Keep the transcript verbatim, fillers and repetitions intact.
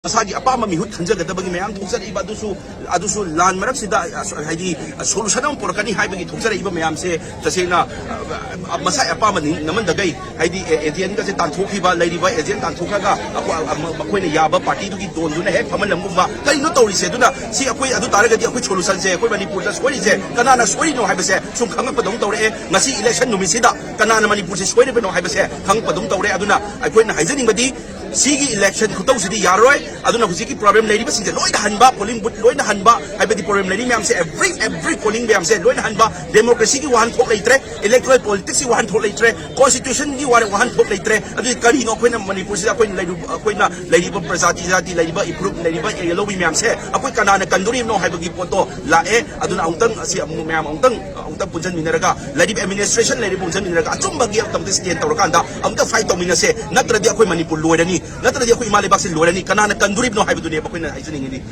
ꯃꯁꯥꯒꯤ ꯑꯄꯥꯝꯕ ꯃꯤꯍꯨꯠ ꯈꯟꯖꯒꯗꯕꯒꯤ ꯃꯌꯥꯝ ꯊꯣꯛꯆꯔꯛꯏꯕ ꯑꯗꯨꯁꯨ, ꯑꯗꯨꯁꯨ ꯂꯥꯟ ꯃꯔꯛꯁꯤꯗ, ꯑ, ꯍꯥꯏꯗꯤ, ꯑ, solution ꯑꯃ ꯄꯨꯔꯛꯀꯅꯤ ꯍꯥꯏꯕꯒꯤ ꯊꯣꯛꯆꯔꯛꯏꯕ ꯃꯌꯥꯝꯁꯦ ꯇꯁꯦꯡꯅ, ꯑ, ꯑ, ꯃꯁꯥꯒꯤ ꯑꯄꯥꯝꯕ ꯅꯤ-, ꯅꯝꯍꯟꯗꯒꯩ, ꯍꯥꯏꯗꯤ, ꯑꯦ-, agent ꯒꯁꯦ ꯇꯥꯟꯊꯣꯛꯈꯤꯕ, ꯂꯩꯔꯤꯕ agent ꯇꯥꯟꯊꯣꯛꯈ꯭ꯔꯒ ꯑꯩꯈꯣꯏ, ꯑ, ꯃ-, ꯃꯈꯣꯏꯅ ꯌꯥꯕ party ꯗꯨꯒꯤ ꯗꯣꯟꯗꯨꯅ ꯍꯦꯛ ꯐꯝꯍꯜꯂꯝꯒꯨꯝꯕ ꯀꯔꯤꯅꯣ ꯇꯧꯔꯤꯁꯦ? ꯑꯗꯨꯅ ꯁꯤ ꯑꯩꯈꯣꯏ ꯑꯗꯨ ꯇꯥꯔꯒꯗꯤ ꯑꯩꯈꯣꯏ solution ꯁꯦ ꯑꯩꯈꯣꯏ ꯃꯅꯤꯄꯨꯔꯗ ꯁꯣꯏꯔꯤꯁꯦ ꯀꯅꯥꯅ ꯁꯣꯏꯔꯤꯅꯣ ꯍꯥꯏꯕꯁꯦ ꯁꯨꯝ ꯈꯪꯉꯛꯄꯗꯧꯅ ꯇꯧꯔꯛꯑꯦ꯫ ꯉꯁꯤ election ꯅꯨꯃꯤꯠꯁꯤꯗ ꯀꯅꯥꯅ ꯃꯅꯤꯄꯨꯔꯁꯦ ꯁꯣꯏꯔꯤꯕꯅꯣ ꯍꯥꯏꯕꯁꯦ ꯈꯪꯉꯛꯄꯗꯧꯅ ꯇꯧꯔꯦ꯫ ꯑꯗꯨꯅ ꯑꯩꯈꯣꯏꯅ ꯍꯥꯏꯖꯅꯤꯡꯕꯗꯤ ꯁꯤꯒꯤ election ꯈꯨꯇꯧꯁꯤꯗꯤ ꯌꯥꯔꯣꯏ꯫ ꯑꯗꯨꯅ ꯍꯧꯖꯤꯛꯀꯤ problem ꯂꯩꯔꯤꯕꯁꯤꯡꯁꯦ ꯂꯣꯏꯅ ꯍꯟꯕ, polling booth ꯂꯣꯏꯅ ꯍꯟꯕ, ꯍꯥꯏꯕꯗꯤ problem ꯂꯩꯔꯤ ꯃꯌꯥꯝꯁꯦ, every, every polling ꯃꯌꯥꯝꯁꯦ ꯂꯣꯏꯅ ꯍꯟꯕ, democracy ꯒꯤ ꯋꯥꯍꯟꯊꯣꯛ ꯂꯩꯇ꯭ꯔꯦ, electoral politics ꯀꯤ ꯋꯥꯍꯟꯊꯣꯛ ꯂꯩꯇ꯭ꯔꯦ, constitution ꯒꯤ ꯋꯥꯔ-, ꯋꯥꯍꯟꯊꯣꯛ ꯂꯩꯇ꯭ꯔꯦ꯫ ꯑꯗꯨꯗꯤ ꯀꯔꯤꯅꯣ ꯑꯩꯈꯣꯏꯅ ꯃꯅꯤꯄꯨꯔꯁꯤꯗ ꯑꯩꯈꯣꯏꯅ ꯂꯩꯔꯨ-, ꯑꯩꯈꯣꯏꯅ ꯂꯩꯔꯤꯕ ꯄ꯭ꯔꯖꯥꯇꯤ ꯖꯥꯇꯤ, ꯂꯩꯔꯤꯕ ꯏꯐꯨꯔꯨꯞ, ꯂꯩꯔꯤꯕ ꯂꯧꯃꯤ ꯃꯌꯥꯝꯁꯦ ꯑꯩꯈꯣꯏ ꯀꯅꯥꯅ ꯀꯟꯗꯣꯔꯤꯕꯅꯣ ꯍꯥꯏꯕꯒꯤ ꯄꯣꯠꯇꯣ ꯂꯥꯛꯑꯦ꯫ ꯑꯗꯨꯅ ꯑꯃꯨꯛꯇꯪ ꯑꯁꯤ ꯑꯃꯨꯛ ꯃꯌꯥꯝ ꯑꯃꯨꯛꯇꯪ, ꯑꯃꯨꯛꯇꯪ ꯄꯨꯟꯁꯤꯟꯃꯤꯟꯅꯔꯒ, ꯂꯩꯔꯤꯕ administration ꯂꯩꯔꯤꯕ ꯄꯨꯟꯁꯤꯟꯃꯤꯟꯅꯔꯒ ꯑꯆꯨꯝꯕꯒꯤ ꯑꯃꯨꯛꯇꯪ stand ꯇꯧꯔꯀꯥꯟꯗ ꯑꯃꯨꯛꯇ fight ꯇꯧꯃꯤꯟꯅꯁꯦ꯫ ꯅꯠꯇ꯭ꯔꯗꯤ ꯑꯩꯈꯣꯏ ꯃꯅꯤꯄꯨꯔ ꯂꯣꯏꯔꯅꯤ, ꯅꯠꯇ꯭ꯔꯗꯤ ꯑꯩꯈꯣꯏ ꯏꯃꯥ ꯂꯩꯕꯥꯛꯁꯦ ꯂꯣꯏꯔꯅꯤ꯫ ꯀꯅꯥꯅ ꯀꯟꯗꯣꯔꯤꯕꯅꯣ ꯍꯥꯏꯕꯗꯨꯅꯦꯕ ꯑꯩꯈꯣꯏꯅ ꯍꯥꯏꯖꯅꯤꯡꯉꯤꯗꯤ꯫